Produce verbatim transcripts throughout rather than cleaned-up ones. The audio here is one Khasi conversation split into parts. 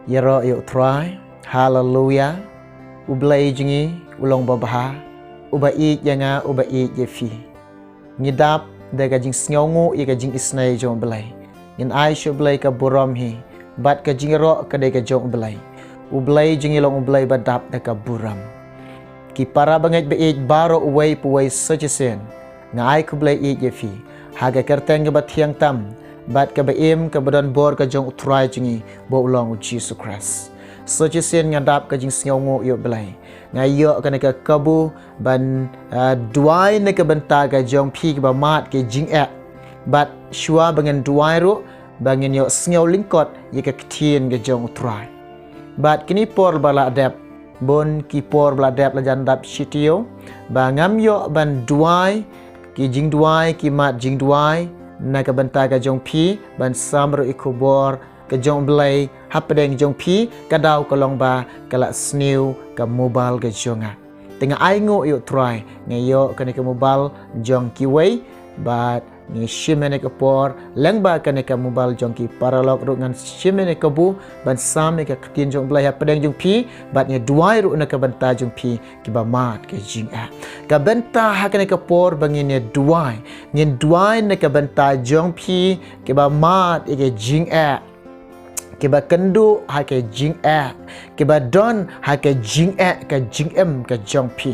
Ïaroh ïa u Trai. Haleluya. U Blei jong ngi u long babha, uba ïeit ïa nga, uba ïeit ïa phi. Ngi dap da ka jingsngewnguh ïa ka jingisnei jong u Blei. Ngin ai sha u Blei ka burom hi, bad ka jingïaroh ka dei ka jong u Blei. U Blei jong ngi long u Blei ba dap da ka burom. Ki para bangeit ba ïeit baroh uwei pa uwei sa shisien, nga ai khublei ïeit ïa phi ha ka kyrteng kaba thiang tam bad kaba im kaba don bor ka jong u Trai jong ngi ba u long u Jisu Khrist. Sa shisien nga dap ka jingsngewnguh ïa u Blei. Nga ïoh kane ka kabu ban, ah, duwai na ka bynta ka jong phi kiba mad ka jingeh. Bad shuwa ba ngin duwai ruh, ba ngin ïoh sngew lyngkot ïa ka ktien ka jong u Trai. Bad kine por ba la dep, bun ki por ba la dep la jan dap shi taïew ba ngam ïoh ban duwai ki jingduwai, ki mat jingduwai na ka bynta ka jong phi, ban sam ruh ïa ka khubor ka jong u Blei hapdeng jong phi. Ka daw ka long ba ka la sniew ka mobile ka jong nga. Te nga ainguh ïa u Trai, nga ïoh kane ka mobile jong kiwei, bad ngi shim ïa kane ka por lyngba kane ka mobile jong ki paralok ruh, ngan shim ïa kane ka kabu ban sam ïa ka ktien jong u Blei hapdeng jong phi, bad ngi duwai ruh na ka bynta jong phi kiba mad ka jingeh. Ka bynta ha kane ka por ba ngin ïa duwai, ngin duwai na ka bynta jong phi kiba mad ïa ka jingeh, kiba kynduh ha ka jingeh, kiba don ha ka jingeh ka jingim ka jong phi,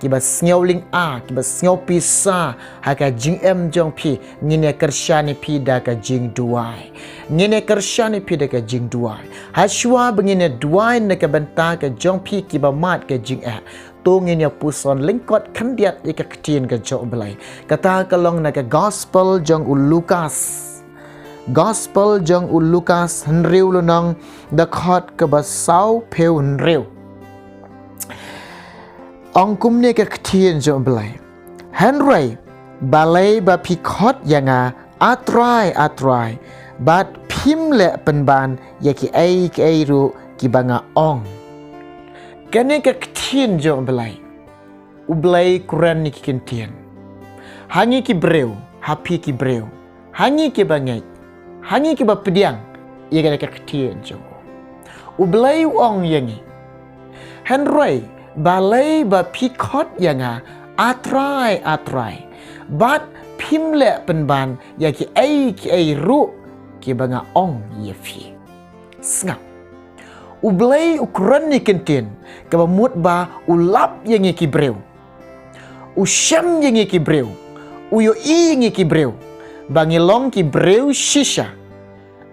kiba sngew lynga, kiba sngew pisa ha ka jingim jong phi. Ngin ïa kyrshan ïa phi da ka jingduwai. Ngin ïa kyrshan ïa phi da ka jingduwai. Hashuwa ba ngin ïa duwai na ka bynta ka jong phi kiba mad ka jingeh, to ngin ïa puson lyngkot khyndiat ïa ka ktien ka jong u Blei. Kata ka long na ka gospel jong u Lukas. Gospel jong u Lukas hynriew lynnong, dkhot kaba saw phew hynriew. Ong kumne ka ktien jong u Blei: Hynrei balei ba phi khot ïa nga, A Trai, A Trai, bad phim leh pynban ïa kiei kiei ruh kiba nga ong? Kane ka ktien jong u Blei. U Blei u kren ïa ki ktien ha ngi ki briew, ha phi ki briew, ha ngi kiba ngeit, ha ngi kiba pdiang ïa kane ka ktien jong u. U Blei u ong ïa ngi: Hynrei balei ba phi khot ïa nga, A Trai, A Trai, bad phim leh pynban ïa kiei kiei ruh kiba nga ong ïa phi? Sngap. U Blei u kren ïa ki ktien kaba mut ba u lap ïa ngi ki briew. U shem ïa ngi ki briew. U ïohi ïa ngi ki briew ba ngi long ki briew shisha,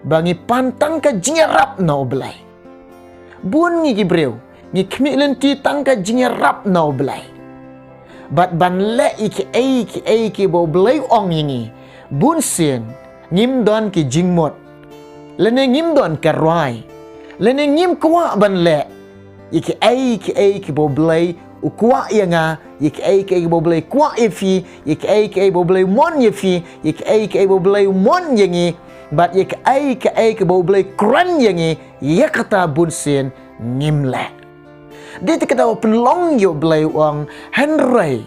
ba ngi pan tang ka jingïarap na u Blei. Bun ngi ki briew ngi khmih lynti tang ka jingïarap na u Blei. Bad ban leh ïa kiei kiei kiba u Blei u ong ïa ngi, bun sien ngim don ki jingmut, lane ngim don ka rwai, lane ngim kwah ban leh ïa kiei kiei kiba u Blei u kwah ïa nga, ïa kiei kiei kiba u Blei u kwah ïa phi, ïa kiei kiei ba u Blei u mon ïa phi, ïa kiei kiei ba u Blei u mon ïa ngi, bad ïa kiei kiei kiba u Blei u kren ïa ngi, ïa kata bun sien ngim leh. Dei te kata u pynlong ïa u Blei u ong: Hynrei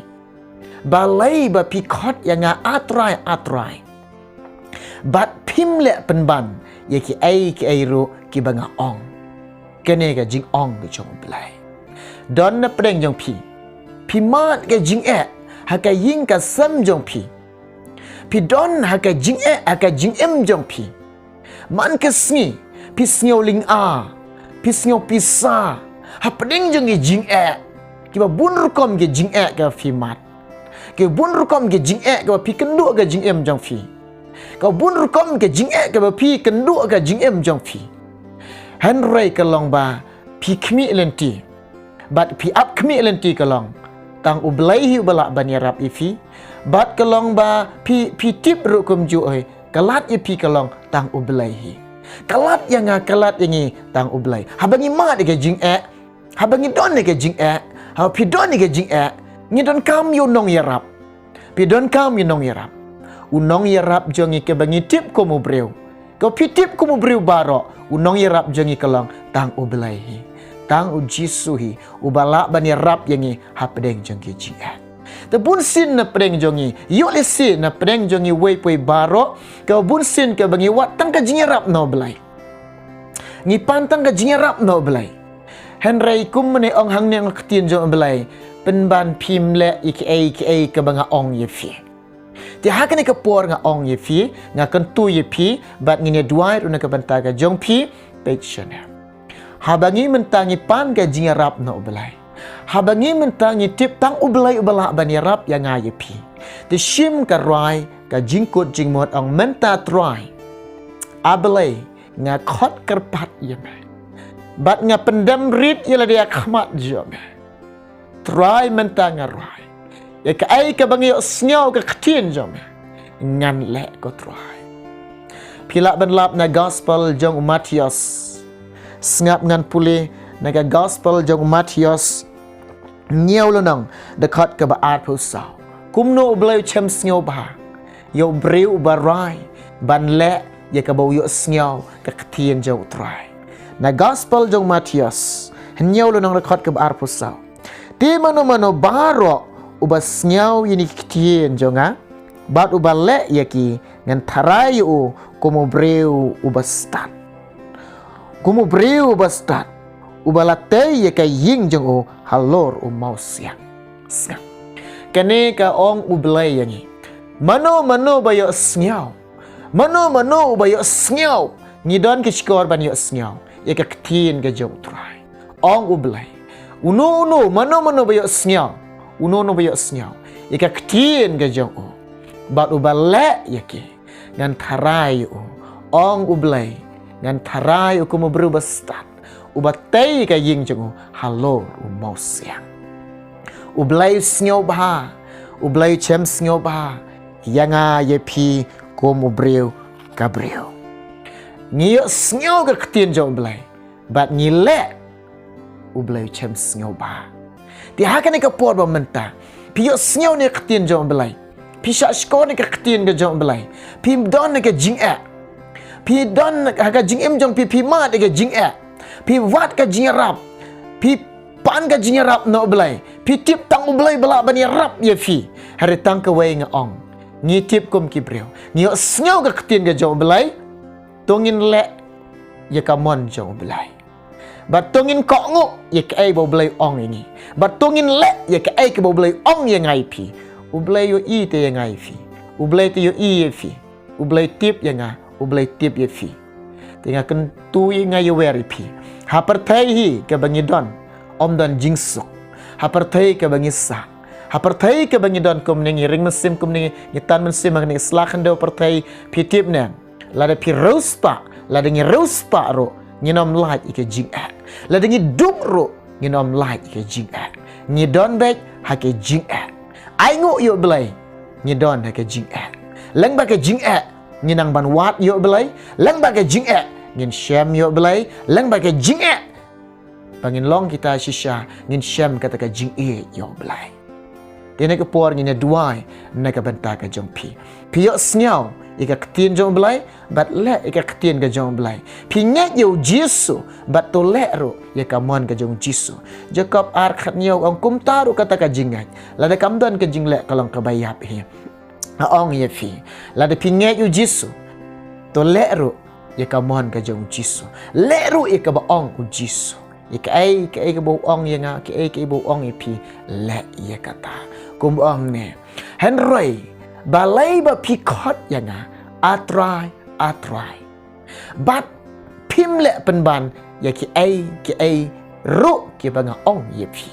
balei ba phi khot ïa nga, A Trai, A Trai, bad phim leh pynban ïa kiei kiei ruh kiba nga ong? Kane ka jingong ka jong u Blei. Don na pdeng jong phi, phi mad ka jingeh ha ka ïing ka sem jong phi. Phi don ha ka jingeh ha ka jingim jong phi. Man ka sngi phi sngew lynga, phi sngew pisa hapdeng jong ki jingeh, kiba bun rukom ki jingeh kiba phi mad, kiba bun rukom ki jingeh kiba phi kynduh ka jingim jong phi, kiba bun rukom ki jingeh kiba phi kynduh ka jingim jong phi. Hynrei ka long ba phi khmih lynti. Bad phi ap khmih lynti ka long tang u Blei hi uba lah ban ïarap ïa phi. Bad ka long ba phi, phi tip ruh kumjuh hi, ka lad ïa phi ka long tang u Blei hi. Ka lad ïa nga, ka lad ïa ngi tang u Blei. Haba ngi mad ïa ka jingeh, haba ngi don ïa ka jingeh, haba phi don ïa ka jingeh, ngi donkam ïa u nongïarap. Phi donkam ïa u nongïarap. U nongïarap jong ngi kaba ngi tip kum u briew, kaba phi tip kum u briew baroh, u nongïarap jong ngi ka long tang u Blei hi, tang u Jisu hi, uba lah ban ïarap ïa ngi hapdeng jong ki jingeh. Te bun sien na pdeng jong ngi, ïoh lehse na pdeng jong ngi uwei pa uwei baroh, kaba bun sien kaba ngi wad tang ka jingïarap na u Blei. Ngi pan tang ka jingïarap na U Blei. Hynrei kum mynne ong hangne ha ka ktien jong U Blei, pynban phim leh ïa kiei kiei kaba nga ong ïa phi. Te ha kane ka por nga ong ïa phi, nga kyntu ïa phi, bad ngin ïa duwai ruh na ka bynta ka jong phi, peit shane. Haba ngi mynta ngi pan ka jingïarap na U Blei. Haba ngi mynta ngi tip tang U Blei uba lah ban ïarap ïa nga ïa phi. Te shim ka rwai, ka jingkut jingmut, ong mynta Trai, A Blei, nga khot kyrpad ïa me. Bad nga pyndem rit ïa lade ha khmat jong me. Trai mynta nga rwai. Ïa kaei kaba nga ïohsngew ka ktien jong me, ngan leh ko Trai. Phi lah ban lap na gospel jong u Mathaios. Sngap ngan pule na ka gospel jong u Mathaios. Hynñiew lynnong, dkhot kaba arphew saw. Kumno U Blei u shem sngewbha ïa u briew uba rwai ban leh ïa kaba u ïohsngew ka ktien jong u Trai. Na gospel jong u Mathaios, hynñiew lynnong, dkhot kaba arphew saw. Te mano mano baroh uba sngew ïa kine ki ktien jong nga, bad uba leh ïa ki, ngan tharai ïa u kum u briew uba stad. Kum u briew uba stad, uba la tei ïa ka ïing jong u halor u mawsiang. Sngap. Kane ka ong U Blei ïa ngi. Mano mano ba ïohsngew. Mano mano uba ïohsngew. Ngi don ki shkor ban ïohsngew ïa ka ktien ka jong u Trai. Ong U Blei. Uno uno, mano mano ba ïohsngew. Uno uno ba ïohsngew ïa ka ktien ka jong u, bad uba leh ïa ki, ngan tharai ïa u, ong U Blei, ngan tharai ïa u kum u briew ba stad, uba tei ïa ka ïing jong u halor u mawsiang. U Blei u sngewbha, U Blei u shem sngewbha ïa nga ïa phi kum u briew ka briew. Ngi ïohsngew ka ktien jong U Blei, bad ngi leh, U Blei u shem sngewbha. Te ha kane ka por ba mynta, phi ïohsngew ne ka ktien jong U Blei. Phi shah shkor ne ka ktien ka jong U Blei. Phi don ne ka jingeh. Phi don ha ka jingim jong phi, phi mad ne ka jingeh. Phi wad ka jingïarap. Phi pan ka jingïarap na U Blei. Phi tip tang U Blei ba lah ban ïarap ïa phi. Hynrei tang kawei nga ong. Ngi tip kum ki briew. Ngi ïohsngew ka ktien ka jong U Blei. To ngin leh ïa ka mon jong U Blei. Bad to ngin kohnguh ïa kaei ba U Blei u ong ïa ngi. Bad to ngin leh ïa kaei kaba U Blei u ong ïa nga ïa phi. U Blei u ïohi te ïa nga ïa phi. U Blei te ïohi ïa phi. U Blei tip ïa nga. U Blei tip ïa phi. Te nga kyntu ïa nga ïa wer ïa phi. Ha pyrthei hi kaba ngi don, ym don jingsuk. Ha pyrthei kaba ngi sah, ha pyrthei kaba ngi don kumne, ngi ring mynsiem kumne, ngi tan mynsiem ha kane ka sla khyndew pyrthei, phi tip ne. Lada phi riewspah, lada ngi riewspah ruh, ngin ym lait ïa ka jingeh. Lada ngi duk ruh, ngin ym lait ïa ka jingeh. Ngi don beit ha ka jingeh. Ainguh ïa U Blei, ngi don ha ka jingeh. Lyngba ka jingeh, ngin nang ban wad ïa U Blei. Lyngba ka jingeh, ngin shem ïa U Blei. Lyngba ka jingeh, ba ngin long kita shisha, ngin shem kata ka jingïeit ïa U Blei. Te ha kane ka por ngin ïa duwai na ka bynta ka jong phi. Phi ïohsngew ïa ka ktien jong U Blei, bad leh ïa ka ktien ka jong U Blei. Phi ngeit ïa U Jisu, bad to leh ruh ïa ka mon ka jong U Jisu. Jakob ar khathynñiew ong kumta ruh kata ka jingngeit. Lada kam don ka jingleh ka long kaba ïap hi. Nga ong ïa phi. Lada phi ngeit ïa U Jisu, to leh ruh ïa ka mon ka jong U Jisu. Leh ruh ïa kaba ong U Jisu. Ïa kaei kaei kaba u ong ïa nga, kaei kaei ba u ong ïa phi, leh ïa kata. Kum u ong ne. Hynrei balei ba phi khot ïa nga, A Trai, A Trai, bad phim leh pynban ïa kiei kiei ruh kiba nga ong ïa phi.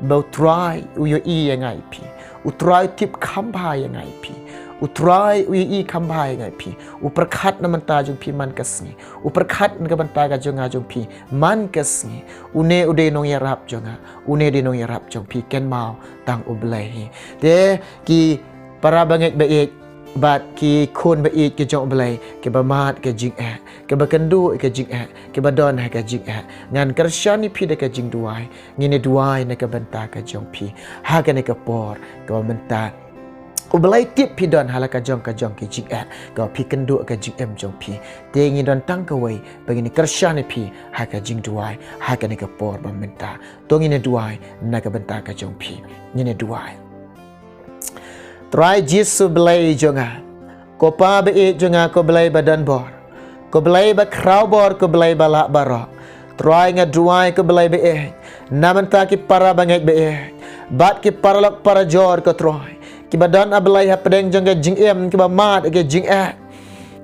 Ba U Trai u ïohi ïa nga ïa phi. U Trai u tip kham bha ïa nga ïa phi. U Trai u ïohi kham bha ïa nga ïa phi. U pyrkhat na bynta jong phi man ka sngi. U pyrkhat na ka bynta ka jong nga jong phi man ka sngi. Une u dei nongïarap jong nga. Une u dei nongïarap jong phi, kynmaw tang U Blei hi. Te ki para bangeit ba ïeit, bad ki khun ba ïeit ki jong U Blei, kiba mad ka jingeh, kiba kynduh ka jingeh, kiba don ha ka jingeh. Ngan kyrshan ïa phi da ka jingduwai, ngin ïa duwai na ka bynta ka jong phi. Ha kane ka por kaba mynta, U Blei tip phi don ha la ka jong ka jong ki jingeh, kaba phi kynduh ka jingim jong phi. Te ngi don tang kawei ba ngin ïa kyrshan ïa phi ha ka jingduwai, ha kane ka por ba mynta. To ngin ïa duwai na ka bynta ka jong phi. Ngin ïa duwai. Trai Jisu Blei jong nga, ko Pa ba ïeit jong nga, ko Blei ba don bor. Ko Blei ba khraw bor, ko Blei ba lah baroh. Trai nga duwai ko Blei ba ïeit, na mynta ki para bangeit ba ïeit, bad ki paralok parajor ko Trai, kiba don a Blei hapdeng jong ka jingim, kiba mad ïa ka jingeh.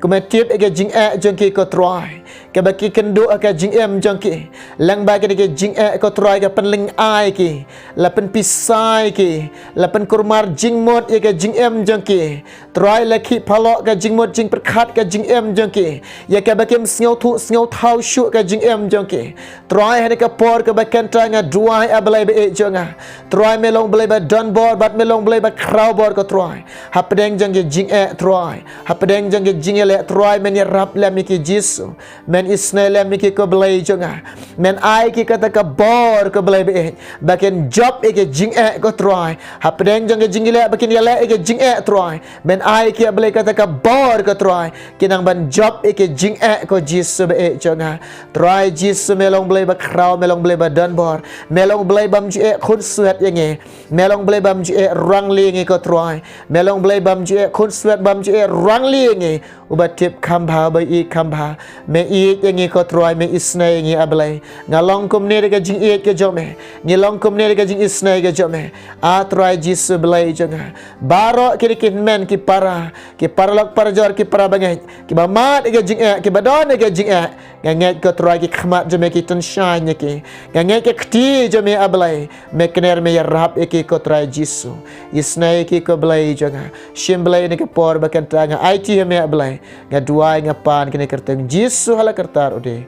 Kumba tip ïa ka jingeh jong ki ko Trai, kaba ki kynduh ïa ka jingim jong ki. Lyngba kane ka jingeh ko Trai ka pynlyngngai ki, la pynpisai ki, la pynkulmar jingmut ïa ka jingim jong ki. Trai la khih phalok ka jingmut jingpyrkhat ka jingim jong ki, ïa kaba kim sngewthuh sngewthaw shuh ka jingim jong ki. Trai ha kane ka por kaba kynta nga duwai a Blei ba ïeit jong nga. Trai me long Blei ba don bor bad me long Blei ba khraw bor ko Trai. Hapdeng jong ka jingeh Trai, hapdeng jong ka jingïaleh Trai men ïarap lem ïa ki Jisu. Men isynei lem ïa ki ko Blei jong nga. Men ai ki kata ka bor ko Blei ba ïeit, ba kin jop ïa ka jingeh ko Trai. Hapdeng jong ka jingïaleh ba kin ïaleh ïa ka jingeh Trai, men ai ki a Blei kata ka bor ko Trai, kin nang ban jop ïa ka jingeh ko Jisu ba ïeit jong nga. Trai Jisu me long Blei ba khraw, me long Blei ba don bor, me long Blei bym ju ïeh khunswet ïa ngi. Me long Blei bym ju ïeh rangli ïa ngi ko Trai. Me long Blei bym ju ïeh khunswet, bym ju ïeh rangli ïa ngi. Uba tip kham bha, uba ïeit kham bha. Me ïeit ïa ngi ko Trai, me isynei ïa ngi a Blei. Nga long kumne da ka jingïeit ka jong me. Ngi long kumne da ka jingisynei ka jong me. A Trai Jisu Blei jong nga. Baroh kine ki hynmen ki para, ki paralok parajor ki para bangeit, kiba mad ïa ka jingeh, kiba don ïa ka jingeh. Nga ngeit ko Trai ki khmat jong me ki tyngshaiñ ïa ki. Nga ngeit ka kti jong me a Blei, me kner me ïarap ïa ki ko Trai Jisu. Isynei ïa ki ko Blei jong nga. Shim Blei ha kane ka por ba kynta nga aiti ha me a Blei. Nga duwai nga pan ha kane ka kyrteng Jisu ha la ka rta u dei.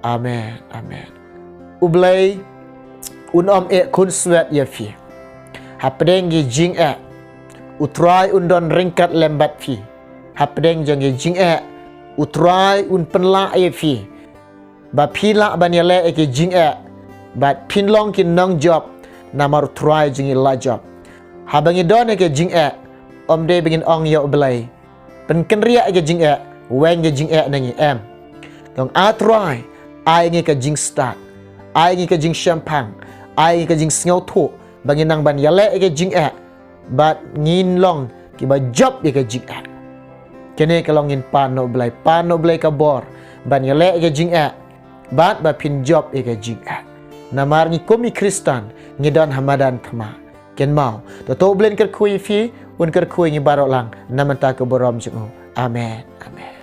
Amen. Amen. U Blei un ym ïeh khunswet ïa phi. Hapdeng ki jingeh, u Trai un don ryngkat lem bad phi. Hapdeng jong ki jingeh, u Trai un pynlah ïa phi. Ba phi lah ban ïaleh ïa ki jingeh, bad phin long ki nongjop, namar u Trai jong ngi la jop. Haba ngi don ïa ki jingeh, ym dei ba ngin ong ïa u Blei, pynkynriah ïa ki jingeh, weng ki jingeh na ngi, em. Ngi ong a Trai, ai ngi ka jingstad, ai ngi ka jingshemphang, ai ngi ka jingsngewthuh, ba ngin nang ban ïaleh ïa ki jingeh, bad ngin long kiba jop ïa ka jingeh. Kane ka long ngin pan na u Blei, pan na u Blei ka bor ban ïaleh ïa ka jingeh, bad ba phin jop ïa ka jingeh. Namar ngi kum ki Khristan ngi don ha madan thma. Kynmaw, to to u Blei un kyrkhu ïa phi, un kyrkhu ïa ngi baroh lang na bynta ka burom jong u. Amen. Amen.